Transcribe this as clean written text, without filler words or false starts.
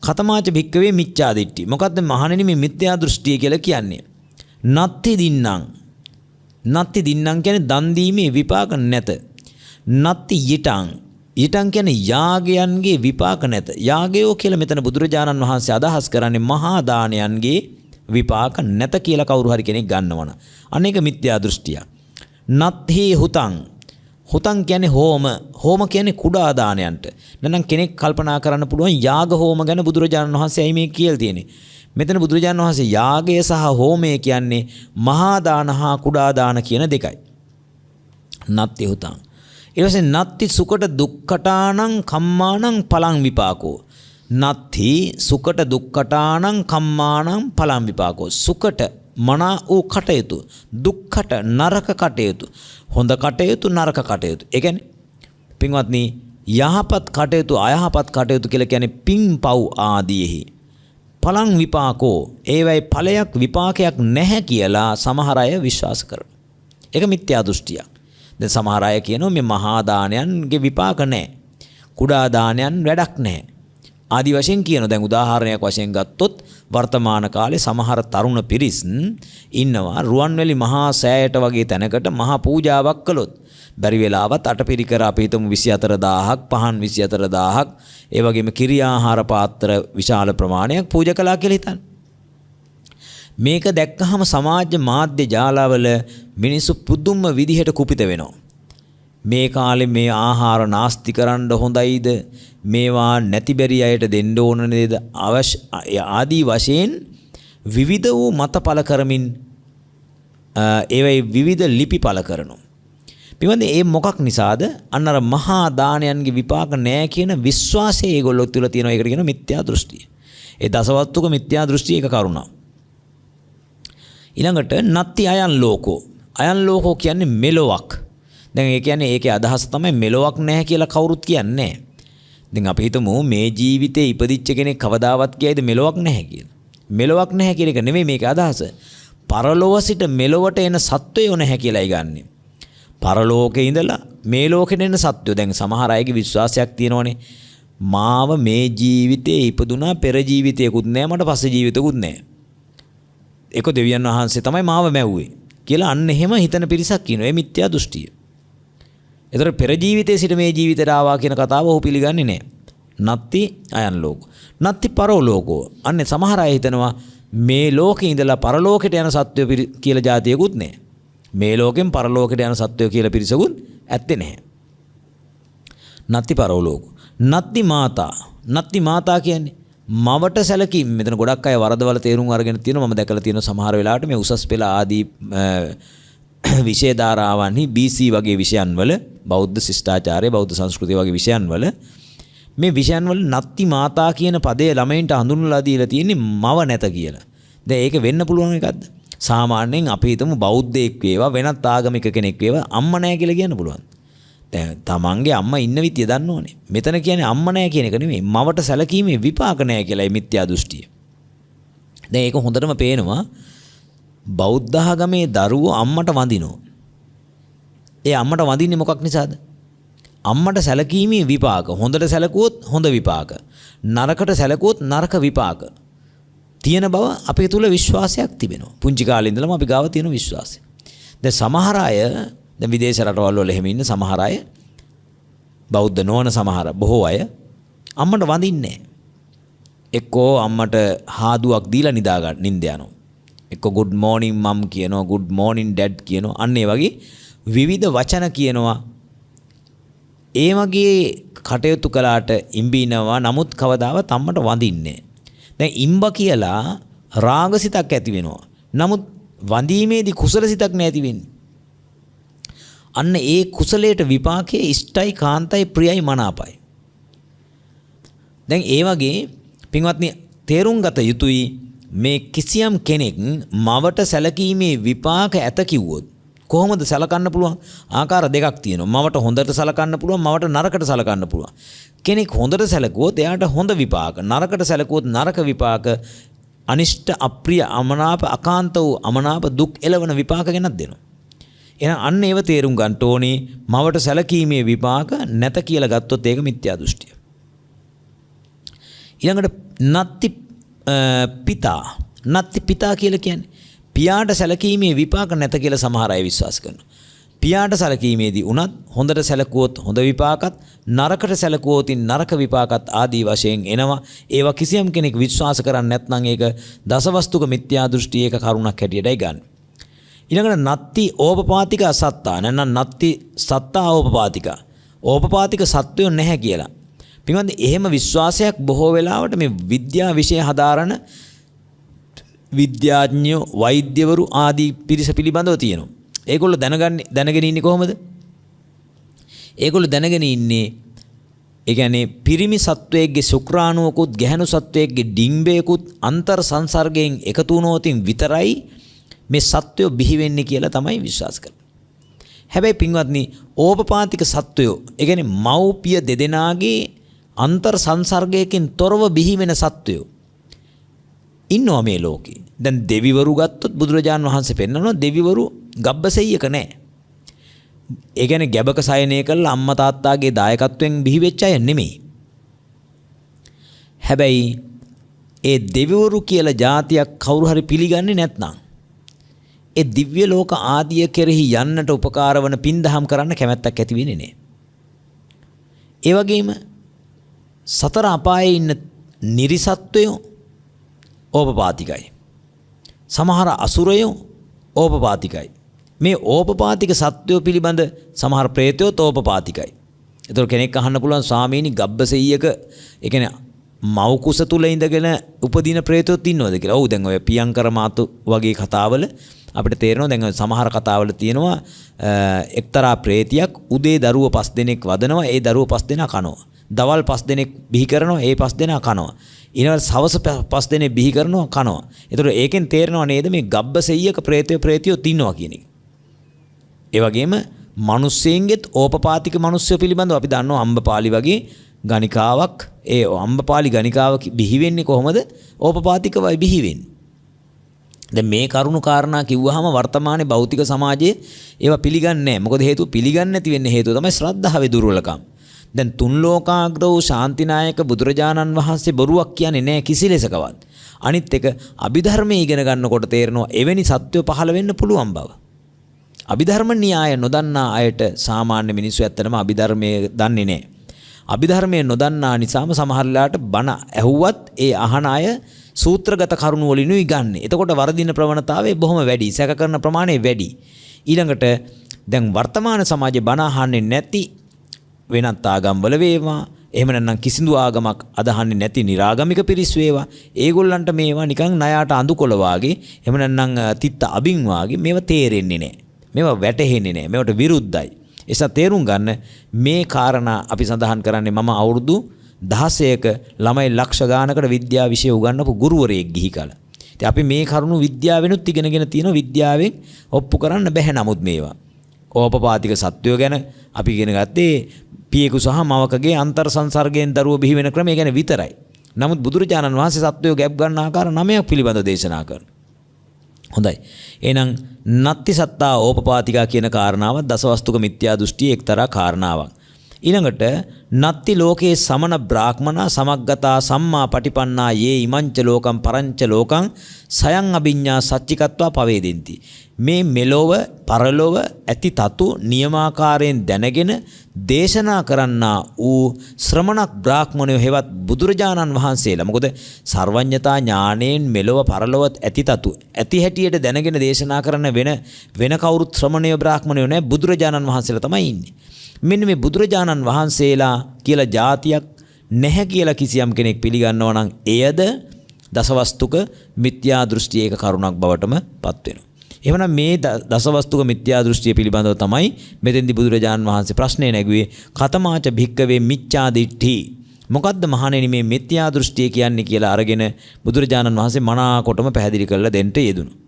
කතමාච භික්කවේ මිච්ඡා දිට්ඨි. මොකද්ද මහණෙනි මේ මිත්‍යා දෘෂ්ටිය කියලා කියන්නේ? නත්ති දින්නම්. නත්ති දින්නම් කියන්නේ දන් දීමේ විපාක නැත. නත්ති යිටං. යිටං කියන්නේ යාගයන්ගේ විපාක නැත. යාගයෝ කියලා මෙතන බුදුරජාණන් වහන්සේ අදහස් කරන්නේ මහා දානයන්ගේ විපාක නැත කියලා කවුරු හරි කෙනෙක් ගන්නවනම්. අන්න ඒක මිත්‍යා දෘෂ්ටිය. නත්හි හුතං. හුතං කියන්නේ හෝම. හෝම කියන්නේ කුඩා දානයන්ට. නැත්නම් කෙනෙක් කල්පනා කරන්න පුළුවන් යාග හෝම ගැන බුදුරජාණන් වහන්සේ ඇයි මේ කියලා තියෙන්නේ? මෙතන බුදුරජාණන් වහන්සේ යාගය සහ හෝමය කියන්නේ මහා දාන හා කුඩා දාන කියන දෙකයි. නත්ති හුතං. ඊට පස්සේ නත්ති සුකට දුක්ඛටානං කම්මානං පලං විපාකෝ. නත්ති සුකට දුක්ඛටානං කම්මානං පලං විපාකෝ. සුකට මනා වූ කටයුතු, දුක්ඛට නරක කටයුතු, හොඳ කටයුතු නරක කටයුතු. ඒ කියන්නේ පින්වත්නි, යහපත් කටයුතු අයහපත් කටයුතු කියලා කියන්නේ පින් පව් ආදීෙහි පලං විපාකෝ, ඒවයි ඵලයක් විපාකයක් නැහැ කියලා සමහර අය විශ්වාස කරනවා. ඒක මිත්‍යා දෘෂ්ටියක්. දැන් සමහර අය කියනවා මේ මහා දානයන්ගේ විපාක නැහැ, කුඩා දානයන් වැඩක් නැහැ ආදි වශයෙන් කියනවා. දැන් උදාහරණයක් වශයෙන් ගත්තොත් වර්තමාන කාලේ සමහර තරුණ පිරිස් ඉන්නවා රුවන්වැලි මහා සෑයට වගේ තැනකට මහා පූජාවක් කළොත් බැරි වෙලාවත් අටපිරිකර අපි හිතමු 24000ක්, පහන් 24000ක්, ඒ වගේම කිරි ආහාර පාත්‍ර විශාල ප්‍රමාණයක් පූජා කළා කියලා හිතන්න. මේක දැක්කහම සමාජ මාධ්‍ය ජාලාවල මිනිස්සු පුදුම විදිහට කුපිත වෙනවා. මේ කාලේ මේ ආහාර නාස්ති කරන්න හොඳයිද? මේවා නැති බැරි අයට දෙන්න ඕන නේද? අවශ්‍ය ආදී වශයෙන් විවිධ වූ මත පළ කරමින් ඒවයි විවිධ ලිපි පළ කරනවා. පින්වත්නි, ඒ මොකක් නිසාද? අන්න අර මහා දානයන්ගේ විපාක නෑ කියන විශ්වාසය ඒගොල්ලෝ තුළ තියෙනවා. ඒකට කියනවා මිත්‍යා දෘෂ්ටිය. ඒ දසවස්තුක මිත්‍යා දෘෂ්ටිය එක කරුණක්. ඊළඟට නත්ති අයන් ලෝකෝ. අයන් ලෝකෝ කියන්නේ මෙලොවක්. දැන් ඒ කියන්නේ ඒකේ අදහස තමයි මෙලොවක් නැහැ කියලා කවුරුත් කියන්නේ නැහැ. දැන් අපි හිතමු මේ ජීවිතේ ඉපදිච්ච කෙනෙක් කවදාවත් කියයිද මෙලොවක් නැහැ කියලා. මෙලොවක් නැහැ කියන එක නෙමෙයි මේකේ අදහස. පරලොව සිට මෙලොවට එන සත්වයෝ නැහැ කියලායි ගන්නෙ. පරලෝකේ ඉඳලා මේ ලෝකෙට එන සත්වයෝ. දැන් සමහර අයගේ විශ්වාසයක් තියෙනවනේ. මාව මේ ජීවිතේ ඉපදුනා, පෙර ජීවිතයකුත් නැහැ, මට පස්සේ ජීවිතයකුත් නැහැ. ඒක දෙවියන් වහන්සේ තමයි මාව මැව්වේ කියලා අන්න එහෙම හිතන පිරිසක් ඉන්නවා. ඒ මිත්‍යා දෘෂ්ටිය. ඒතර පෙර ජීවිතයේ සිට මේ ජීවිතයට ආවා කියන කතාව ඔහු පිළිගන්නේ නැහැ. නත්ති අයන් ලෝකෝ. නත්ති පරෝ ලෝකෝ. අන්නේ සමහර අය හිතනවා මේ ලෝකේ ඉඳලා පරලෝකෙට යන සත්වයෝ කියලා ජාතියකුත් නැහැ. මේ ලෝකෙන් පරලෝකෙට යන සත්වයෝ කියලා පිරිසකුත් ඇත්තේ නැහැ. නත්ති පරෝ ලෝකෝ. නත්ති මාතා. නත්ති මාතා කියන්නේ මවට සැලකීම. මෙතන ගොඩක් අය වරදවල තේරුම් අරගෙන තියෙනවා. මම දැකලා තියෙනවා සමහර වෙලාවට මේ උසස් පෙළ ආදී විෂය ධාරාවන්හි BC වගේ විෂයන් වල, බෞද්ධ ශිෂ්ටාචාරය, බෞද්ධ සංස්කෘතිය වගේ විෂයන් වල, මේ විෂයන් වල නත්ති මාතා කියන පදය ළමයින්ට හඳුන්වලා දීලා තියෙන්නේ මව නැත කියලා. දැන් ඒක වෙන්න පුළුවන් එකක්ද? සාමාන්‍යයෙන් අපි හිතමු බෞද්ධයෙක් වේවා වෙනත් ආගමික කෙනෙක් වේවා අම්මා නෑ කියලා කියන්න පුළුවන්. දැන් තමන්ගේ අම්මා ඉන්න විදිය දන්නවනේ. මෙතන කියන්නේ අම්මා නෑ කියන එක නෙමෙයි. මවට සැලකීමේ විපාක නෑ කියලා මේ මිත්‍යා දෘෂ්ටිය. දැන් ඒක හොඳටම පේනවා බෞද්ධ ආගමේ දරුවෝ අම්මට වඳිනවා. ඒ අම්මට වඳින්නේ මොකක් නිසාද? අම්මට සැලකීමේ විපාක. හොඳට සැලකුවොත් හොඳ විපාක. නරකට සැලකුවොත් නරක විපාක. තියෙන බව අපේ තුල විශ්වාසයක් තිබෙනවා. පුංචි කාලේ ඉඳලම අපි ගාව තියෙන විශ්වාසය. දැන් සමහර අය, දැන් විදේශ රටවල් වල එහෙම ඉන්න සමහර අය, බෞද්ධ නොවන සමහර බොහෝ අය අම්මට වඳින්නේ නැහැ. එක්කෝ අම්මට හාදුවක් දීලා නිදා ගන්න, නින්ද යනවා. එක්කෝ ගුඩ් මෝර්නින් මම් කියනවා, ගුඩ් මෝර්නින් ඩැඩ් කියනවා. අන්න ඒ වගේ විවිධ වචන කියනවා. ඒ වගේ කටයුතු කළාට ඉඹිනවා. නමුත් කවදාවත් අම්මට වඳින්නේ නැහැ. දැන් ඉඹ කියලා රාගසිතක් ඇති වෙනවා. නමුත් වඳීමේදී කුසල සිතක් නෑ ඇති වෙන්නේ. අන්න ඒ කුසලයට විපාකයේ ඉෂ්ටයි, කාන්තයි, ප්‍රියයි, මනාපයි. දැන් ඒ වගේ පින්වත්නි තේරුම් ගත යුතුයි මේ කිසියම් කෙනෙක් මවට සැලකීමේ විපාක ඇත කිව්වොත් කොහොමද සලකන්න පුළුවන්? ආකාර දෙකක් තියෙනවා. මවට හොඳට සලකන්න පුළුවන්, මවට නරකට සලකන්න පුළුවන්. කෙනෙක් හොඳට සැලකුවොත් එයාට හොඳ විපාක, නරකට සැලකුවොත් නරක විපාක, අනිෂ්ට, අප්‍රිය, අමනාප, අකාන්ත වූ අමනාප දුක් එළවන විපාක ගෙනත් දෙනවා. එහෙනම් අන්න ඒව තේරුම් ගන්න ඕනේ. මවට සැලකීමේ විපාක නැත කියලා ගත්තොත් ඒක මිත්‍යා දෘෂ්ටිය. ඊළඟට නත්ති පිතා. නත්ති පිතා කියලා කියන්නේ පියාට සැලකීමේ විපාක නැත කියලා සමහර අය විශ්වාස කරනවා. පියාට සැලකීමේදී උනත් හොඳට සැලකුවොත් හොඳ විපාකත්, නරකට සැලකුවොත් නරක විපාකත් ආදී වශයෙන් එනවා. ඒවා කිසියම් කෙනෙක් විශ්වාස කරන්නේ නැත්නම් ඒක දසවස්තුක මිත්‍යා දෘෂ්ටි ඒක කරුණක් හැටියටයි ගන්න. ඊළඟට නත්ති ඕපපාතික සත්තා, නැත්නම් නත්ති සත්තා ඕපපාතික. ඕපපාතික සත්වයෝ නැහැ කියලා. පින්වත්නි, එහෙම විශ්වාසයක් බොහෝ වෙලාවට මේ විද්‍යා විෂය හදාරන විද්‍යාඥයෝ, වෛද්‍යවරු ආදී පිරිස පිළිබඳව තියෙනවා. ඒගොල්ලෝ දැනගෙන ඉන්නේ කොහොමද? ඒගොල්ලෝ දැනගෙන ඉන්නේ ඒ කියන්නේ පිරිමි සත්වයේගේ ශුක්‍රාණුවකුත් ගැහැණු සත්වයේගේ ඩිම්බයකුත් අන්තර් සංසර්ගයෙන් එකතු වුණොතින් විතරයි මේ සත්වයෝ බිහි වෙන්නේ කියලා තමයි විශ්වාස කරන්නේ. හැබැයි පින්වත්නි, ඕපපාතික සත්වයෝ, ඒ කියන්නේ මව්පිය දෙදෙනාගේ අන්තර් සංසර්ගයකින් තොරව බිහි වෙන සත්වයෝ ඉන්නවා මේ ලෝකේ. දැන් දෙවිවරු ගත්තොත් බුදුරජාන් වහන්සේ පෙන්නනවා දෙවිවරු ගබ්බසෙය්‍යක නෑ. ඒ කියන්නේ ගැබක සයනය කරලා අම්මා තාත්තාගේ දායකත්වයෙන් බිහි වෙච්ච අය නෙමෙයි. හැබැයි ඒ දෙවිවරු කියලා ජාතියක් කවුරු හරි පිළිගන්නේ නැත්නම් ඒ දිව්‍ය ලෝක ආදිය කෙරෙහි යන්නට උපකාර වන පින්දහම් කරන්න කැමැත්තක් ඇති වෙන්නේ නෑ. ඒ වගේම සතර අපායේ ඉන්න නිරිසත්වයෝ ඕපපාතිකයි. සමහර අසුරයෝ ඕපපාතිකයි. මේ ඕපපාතික සත්වයෝ පිළිබඳ සමහර ප්‍රේතයෝත් ඕපපාතිකයි. ඒතකොට කෙනෙක් අහන්න පුළුවන්, ස්වාමීනි ගබ්බසෙය්‍යක, ඒ කියන්නේ මව් කුස තුල ඉඳගෙන උපදින ප්‍රේතයෝත් ඉන්නවද කියලා. ඔව්, දැන් ඔය පියංකර මාතු වගේ කතාවල අපිට තේරෙනවා. දැන් සමහර කතාවල තියෙනවා එක්තරා ප්‍රේතියක් උදේ දරුවෝ 5 දෙනෙක් වදනවා, ඒ දරුවෝ 5 දෙනා කනවා. දවල් 5 දෙනෙක් බිහි කරනවා, ඒ 5 දෙනා කනවා. ඊළඟට සවස 5 දෙනෙක් බිහි කරනවා, කනවා. ඒතකොට ඒකෙන් තේරෙනව නේද මේ ගබ්බසෙය්‍යක ප්‍රේතයෝ ඉන්නවා කියන එක. ඒ වගේම මිනිස්සෙන්ගෙත් ඕපපාතික මිනිස්සු පිළිබඳව අපි දන්නවා අම්බපාලි වගේ ගණිකාවක්, ඒ අම්බපාලි ගණිකාව බිහි වෙන්නේ කොහොමද? ඕපපාතිකවයි බිහි වෙන්නේ. දැන් මේ කරුණු කාරණා කිව්වහම වර්තමානයේ භෞතික සමාජයේ ඒවා පිළිගන්නේ නැහැ. මොකද හේතුව පිළිගන්නේ නැති වෙන්න හේතුව තමයි ශ්‍රද්ධාවේ දුර්වලකම්. දැන් තුන් ලෝකාග්‍ර වූ ශාන්තිනායක බුදුරජාණන් වහන්සේ බොරුවක් කියන්නේ නැහැ කිසි ලෙසකවත්. අනිත් එක අභිධර්මයේ ඉගෙන ගන්නකොට තේරෙනවා එවැනි සත්‍යය පහළ වෙන්න පුළුවන් බව. අභිධර්ම න්‍යාය නොදන්නා අයට සාමාන්‍ය මිනිස්සු ඇත්තටම අභිධර්මයේ දන්නේ නැහැ. අභිධර්මයේ නොදන්නා නිසාම සමහර වෙලාවට බණ ඇහුවත් ඒ අහන අය සූත්‍රගත කරුණු වලිනුයි ගන්නෙ. එතකොට වරදින ප්‍රවණතාවය බොහොම වැඩි. සැක කරන ප්‍රමාණය වැඩි. ඊළඟට දැන් වර්තමාන සමාජයේ බණ අහන්නේ නැති වෙනත් ආගම්වල වේවා, එහෙම නැත්නම් කිසිදු ආගමක් අදහන්නේ නැති නිරාගමික පිරිස් වේවා, ඒගොල්ලන්ට මේවා නිකන් ණයාට අඳුකොළ වාගේ, එහෙම නැත්නම් තිත්ත අබින් වාගේ මේවා තේරෙන්නේ නැහැ. මේවා වැටහෙන්නේ නැහැ. මේවට විරුද්ධයි. ඒසා තේරුම් ගන්න මේ කාරණා අපි සඳහන් කරන්නේ මම අවුරුදු 16ක ළමයි ලක්ෂ ගානකට විද්‍යා විෂය උගන්වපු ගුරුවරයෙක් ගිහි කාලේ. ඉතින් අපි මේ කරුණු විද්‍යාවෙනුත් ඉගෙනගෙන තියෙනවා. විද්‍යාවෙන් ඔප්පු කරන්න බැහැ. නමුත් මේවා ඕපපාතික සත්වයෝ ගැන අපි ඉගෙන ගත්තේ පියෙකු සහ මවකගේ අන්තර් සංසර්ගයෙන් දරුවෝ බිහි වෙන ක්‍රමය ගැන විතරයි. නමුත් බුදුරජාණන් වහන්සේ සත්වයෝ ගැබ් ගන්න ආකාර 9ක් පිළිබඳව දේශනා කරනවා. හොඳයි. එහෙනම් නත්ති සත්තා ඕපපාතිකා කියන කාරණාව දසවස්තුක මිත්‍යා දෘෂ්ටියේ එක්තරා කාරණාවක්. ඊළඟට නත්ති ලෝකේ සමන බ්‍රාහ්මනා සමග්ගතා සම්මා පටිපන්නා යේ ඉමංච ලෝකං පරංච ලෝකං සයං අභිඤ්ඤා සච්චිකත්වා පවේදෙන්ති. මේ මෙලොව පරලොව ඇති තතු නියමාකාරයෙන් දැනගෙන දේශනා කරන්නා වූ ශ්‍රමණක් බ්‍රාහ්මණයෝ හෙවත් බුදුරජාණන් වහන්සේලා. මොකද සර්වඥතා ඥාණයෙන් මෙලොව පරලොව ඇති තතු ඇති හැටියට දැනගෙන දේශනා කරන වෙන කවුරුත් ශ්‍රමණයෝ බ්‍රාහ්මණයෝ නෑ, බුදුරජාණන් වහන්සේලා තමයි ඉන්නේ. මෙන්න මේ බුදුරජාණන් වහන්සේලා කියලා ජාතියක් නැහැ කියලා කිසියම් කෙනෙක් පිළිගන්නවා නම් එයද දසවස්තුක මිත්‍යා දෘෂ්ටි ඒක කරුණක් බවටම පත් වෙනවා. එහෙමනම් මේ දසවස්තුක මිත්‍යා දෘෂ්ටිය පිළිබඳව තමයි මෙතෙන්දි බුදුරජාණන් වහන්සේ ප්‍රශ්නය නැගුවේ. කතමාච භික්කවේ මිච්ඡා දිට්ඨි, මොකද්ද මහණෙනි මේ මිත්‍යා දෘෂ්ටිය කියන්නේ කියලා අරගෙන බුදුරජාණන් වහන්සේ මනාකොටම පැහැදිලි කරලා දෙන්න යෙදුණා.